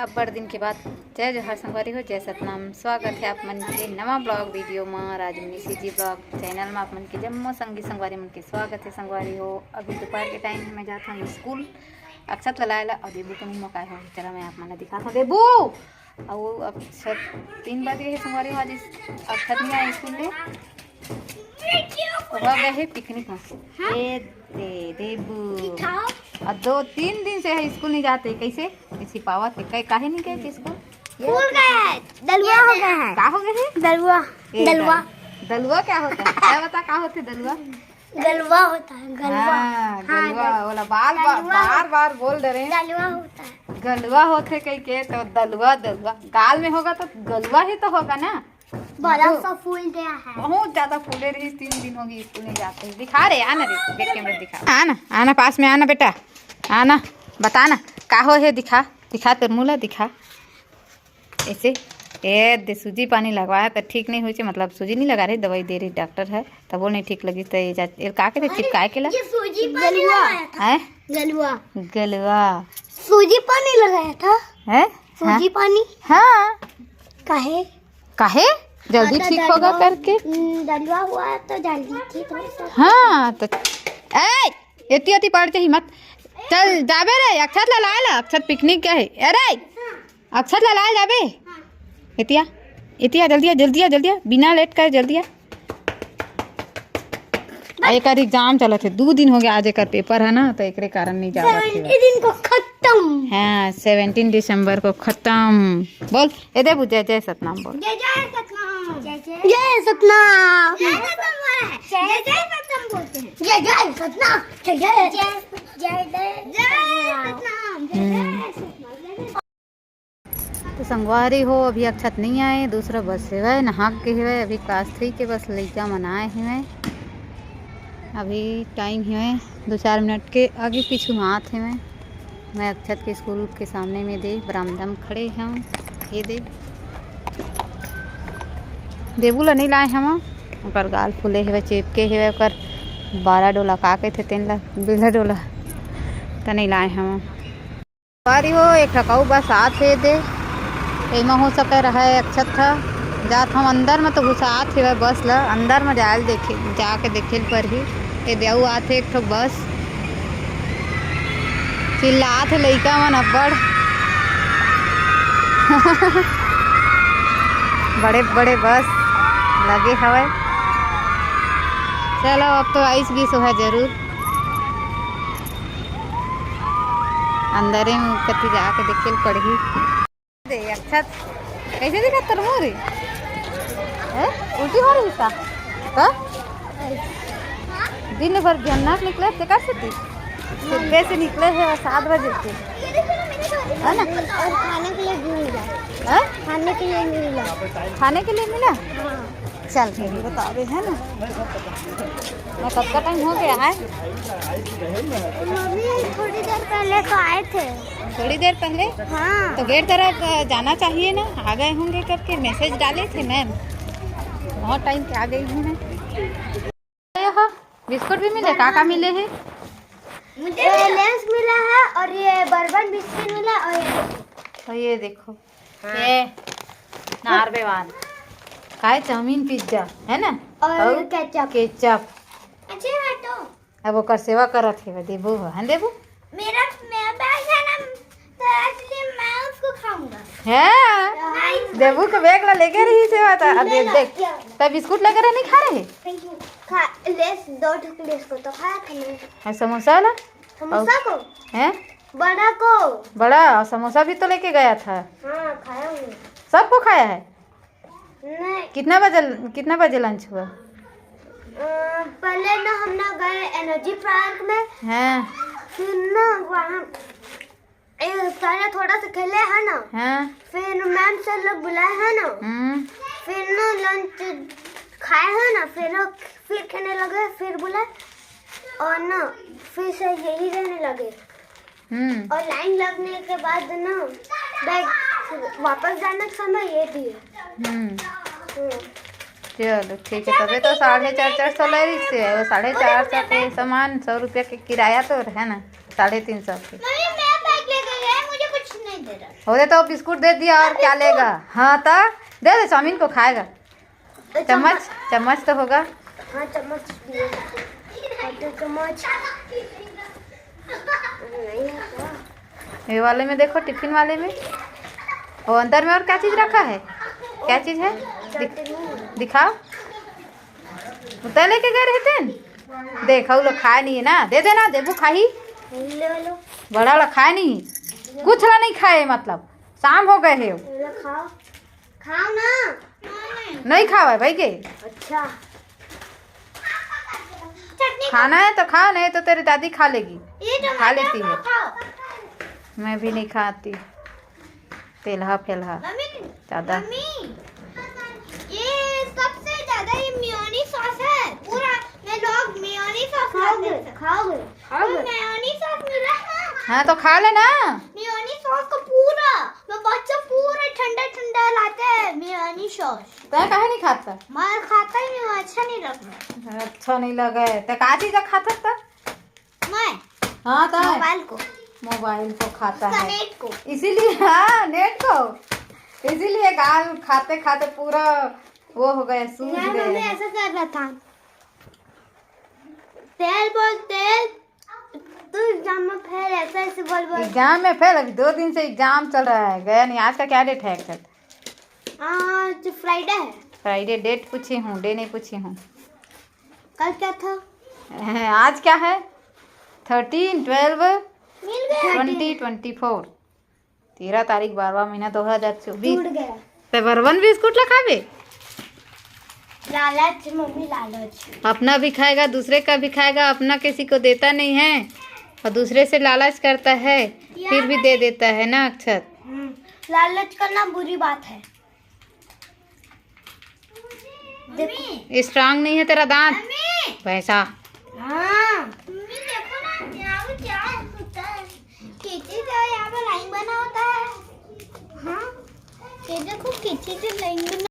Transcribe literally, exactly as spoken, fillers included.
अब्बड़ दिन के बाद जय जोहार संगवारी हो, जय सतनाम। स्वागत है आप मन के नवा ब्लॉग वीडियो म। राजमनीषी जी ब्लॉग चैनल म आप मन के जम्मो संगी संगवारी मन के स्वागत है संगवारी हो। अभी दोपहर के टाइम है, मैं जात हूँ स्कूल अक्षत ला लाए ला। और देबू के मुँह म काय हो, चला मैं आप मन ला दिखात हूँ। देबू, अउ अक्षत तीन बज गए है संगवारी हो, आज इस अक्षत नहीं आए स्कूल ले। वो गए है पिकनिक में। हाँ। ए दे, देबू। दिखाओ। और दो तीन दिन से है स्कूल नहीं जाते, कैसे? ये छिपावत है, कई काहे नहीं गए थे स्कूल? ये फूल होते गए हैं, दलुआ हो गए हैं। का हो गए है? दलुआ। ए, दलुआ। दल-, दलुआ क्या होता है? क्या बता, का होते दलुआ? गलवा होता है, गलवा। हाँ, हाँ, गलवा, गल-, बोला बार बार, गलवा। बार बार बोल दे रहे हैं। गलवा होता है। गलवा होते कहीं के तो दलुआ, दलुआ। गाल में होगा तो गलवा ही तो होगा ना। बड़ा सा फूल गया है। बहुत ज्यादा फूले रही, तीन दिन हो गई स्कूल नहीं जाते। दिखा रे, आना रे, देख कैमरा दिखा। आना, आना, पास में आना बेटा, आना, बता ना, का हो है, दिखा, दिखा तोर मुँह ला, दिखा। ऐसे, ए दे, सूजी पानी लगवाया तो ठीक नहीं हुई, मतलब सूजी नहीं लगा रही, दवाई दे रही डॉक्टर है, तब वो नहीं ठीक लगी तो ये जा, ये का के चिपकाए के ला? ये सूजी पानी गलुआ। लगाया था। हैं? गलुआ। गलुआ। सूजी पानी लगाया था। हैं? सूजी हाँ। पानी। हाँ। काहे? काहे? जल्दी हाँ, तो ठीक होगा दलुआ, करके। हम्म, दलुआ हुआ तो जल्दी ठीक हो सकता। हाँ, तो ए, एती एती पड़ जाही मत। चल जाबे रे, अक्षत ला लाए ला, अक्षत पिकनिक गए है। अरे, अक्षत ला लाए जाबे। एतिया, एतिया, जल्दी आ, जल्दी आ, जल्दी आ, बिना लेट करे जल्दी आ। आ, एकर एग्जाम चलत है, दू दिन हो गया, आज एकर पेपर है ना, तो एकरे कारण नहीं जा पात हे। सेवनटीन को खत्म। हाँ, सेवनटीन दिसंबर को खत्म। बोल, ए देबू, जय जय सतनाम बोल। जय जय सतनाम। जय जय। जय सतनाम। जय सतनाम बोला है। जय जय सतनाम बोलते हैं। जय जय सतनाम। जय जय। जय जय। जय जय सतनाम। जय जय हम्म। सतनाम। जय जय। तो संगवारी हो, अभी अक्षत नहीं आए, दूसरा बस हेवय, नहाक के हेवय, अभी क्लास थ्री के बस लइका मन आए हेवय। अभी टाइम हेवय दो चार मिनट के, आगे पीछू म आत हेवय। मैं अक्षत के स्कूल के सामने में दे बरामदा म खड़े हंव। ये दे देबू ला नहीं लाए हंव, ओकर गाल फूले हेवय, चेपके हेवय, ओकर बाला डोला का कहिथे तेन ला, बेला डोला त नहीं लाए हंव। संगवारी हो, एक ठक अउ बस आत हे दे, एमा हो सके रहय अक्षत ह। जात हंव अंदर म तो घुसात हेवय बस ल, अंदर म जाए ल देखे, जाके देखे ल परही। ए दे अउ आत हे एक ठो बस, चिल्लात हे लइका मन अब्बड़। बड़े बड़े बस लगे हवय। चलो, अब तो आइस गिस ओहा जरूर। अंदरे में कति जाके देखे ल पड़ही। दे, अक्षत, कैसे दिखत तोर मुंह रे? हैं? उल्टी हो रही था? तो? दिन भर झन्ना निकले, ते कर सकती? सुबह से निकले हैं और सात बजे के। है ना? और खाने के लिए भी मिला। हैं? खाने के लिए मिला। खाने के लिए मिला? हाँ। चल, ठीक है, बता दे, है ना? मैं कब का टाइम हो गया है? मम्मी, थोड़ी देर पहले तो आए थे। थोड़ी देर पहले? हाँ। तो गेट तरफ, अ, जाना चाहिए ना, आ गए होंगे करके मैसेज डाले थे मैम। बहुत टाइम पे आ गई हूँ मैं। ये हो, बिस्कुट भी मिले, का का मिले है? मुझे ये लेस मिला है और ये बर्बन बिस्किट मिला और ये देखो। और ये देखो, हाँ। ये नार बेवान, काय चाउमीन, पिज्जा, है ना? और और केचप। केचप। अच्छे बात तो। अब ओकर सेवा करत हे, देबू हो, हैं देबू? मेरा, मेरा बैग है ना, तो इसलिए मैं उसको खाऊंगा। हैं? हाँ। देबू के बैग ला लेके रही सेवा था। अब ये देख, तब बिस्कुट लेके रहे, नहीं खा रहे? खा, लेस, दो ठो लेस को तो खाया था मैंने। और समोसा वाला? समोसा को? हैं? बड़ा को। बड़ा, और समोसा भी तो लेके गया था। हाँ, खाया हूँ। सबको खाया है? नहीं। कितना बजे, कितना बजे लंच हुआ? अ, पहले ना हम ना गए एनर्जी पार्क में। हाँ। फिर ना वहाँ, ए, पहले थोड़ा सा खेले है ना। हाँ। फिर मैम सर लोग बुलाए है ना। हम्म। फिर ना लंच खाए है ना, फिर ना, फिर खेलने लगे, फिर बुलाए और ना फिर से यही रहने लगे। हम्म। और लाइन लगने के बाद ना बैग वापस जाने के समय ये दिए। हम्म। हम्म। चलो ठीक है, तबे तो साढ़े चार, चार सौ ले रही से, वो साढ़े चार सौ के सामान, सौ रुपया के किराया तो है ना, साढ़े तीन सौ के। मम्मी, मैं बैग लेके गया, मुझे कुछ नहीं दे। हो दे तो बिस्कुट दे दिया, और क्या लेगा? हाँ तो दे दे, चाउमीन को खाएगा। चम्मच, चम्मच तो होगा। हाँ, चम्मच भी है। और दो चम्मच। नहीं है क्या? ये वाले में देखो, टिफिन वाले में। वो अंदर में और क्या चीज रखा है? क्या चीज है? चटनी। दिखाओ। उतर लेके गए रहते हैं। देखो, वो लोग खाए नहीं है ना, दे देना, देबू खाही। ले लो। बड़ा वाला खाए नहीं, कुछ ला नहीं खाए, मतलब शाम हो गए है। ले लो, खाओ। खाओ ना। नहीं खावा है भाई के। अच्छा। चटनी खाना है तो खाओ, नहीं तो तेरी दादी खा लेगी। ये टमाटर खा लेती है। खाओ। मैं भी नहीं खाती। तेलहा फेलहा मम्मी, ज्यादा। मम्मी, ये सबसे ज्यादा ये मेयोनीज सॉस है। पूरा मैं लोग मेयोनीज सॉस खाओगे, खाते हैं। खाओगे, खाओगे। मेयोनीज सॉस मिला है। हाँ तो खा लेना। मेयोनीज सॉस को पूरा, मैं बच्चा पूरा ठंडा ठंडा लाते हैं मेयोनीज सॉस। तै काहे नहीं खाता? मैं खाता ही नहीं हूँ, अच्छा नहीं लगता। अच्छा नहीं लगे तो का चीज खाता था? मैं हाँ तो मोबाइल को। मोबाइल को खाता उसका है। नेट को। इसीलिए, हाँ, नेट को। इसीलिए गाल खाते खाते पूरा वो हो गया, सूज गया। ऐसा कर रहा था। तेल बोल, तेल। तू एग्जाम में फेल, ऐसा ऐसे बोल बोल। एग्जाम में फेल? अभी दो दिन से एग्जाम चल रहा है, गया नहीं। आज का क्या डेट है एक्चुअल? आज फ्राइडे है। फ्राइडे डेट पूछी हूँ, डे नहीं पूछी हूँ। कल क्या था? आज क्या है? थर्टीन ट्वेल्व मिल गया। ट्वेंटी ट्वेंटी फोर। तेरह तारीख, बारहवाँ महीना, दो हजार चौबीस। टूट गया। ते बर्बन बिस्कुट ला खाबे? लालच मम्मी, लालच। अपना भी खाएगा, दूसरे का भी खाएगा। अपना किसी को देता नहीं है और दूसरे से लालच करता है, फिर भी दे देता है ना अक्षत। हम्म, लालच करना बुरी बात है। देखो। स्ट्रांग नहीं है तेरा दांत। मम्मी। भैंसा। हाँ। मम्मी, देखो ना, यहाँ पे क्या होता है। कैसे तो यहाँ पे लाइन बना होता है। हाँ। ये देखो, कैसे से लाइन बना